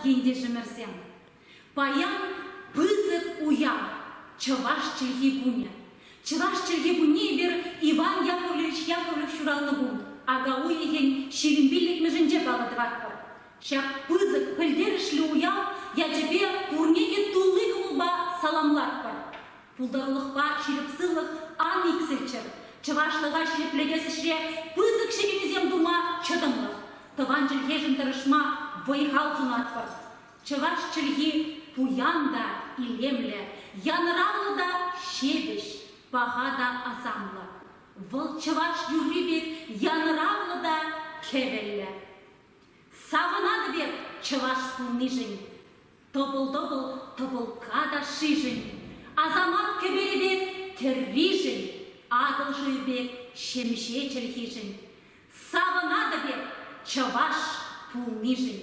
ентешӗмӗрсем! Паян пысӑк уяв, Чӑваш чӗлхи кунӗ. Чӑваш чӗлхи кунне эпир Иван Яковлевич Яковлев ҫуралнӑ кун, ака уйӑхӗн 25-мӗшӗнче паллӑ тӑватпӑр. Ҫак пысӑк пӗлтерӗшлӗ уяв ячӗпе пурне те тулли кӑмӑлпа саламлатпӑр. Пултарулӑхпа ҫирӗп сывлӑх ан иксӗлччӗр, чӑвашлӑха ҫирӗплетес ӗҫре пысӑк ҫитӗнӳсем тума чӑтӑмлӑх, тӑван чӗлхешӗн тӑрӑшма вӑй-хал сунатпӑр. Чӑваш чӗлхи пуян та илемлӗ, янӑравлӑ та ҫепӗҫ, паха та асамлӑ. Вӑл чӑваш юрри пек янӑравлӑ та кӗвӗллӗ. Савӑнатӑп эп чӑваш пулнишӗн, Тӑпӑл-тӑпӑл тӑпӑлкка ташшишӗн, Асамат кӗперӗ пек тӗрришӗн, Атӑл шывӗ пек ҫемҫе чӗлхишӗн. Савӑнатӑп эп чӑваш пулнишӗн.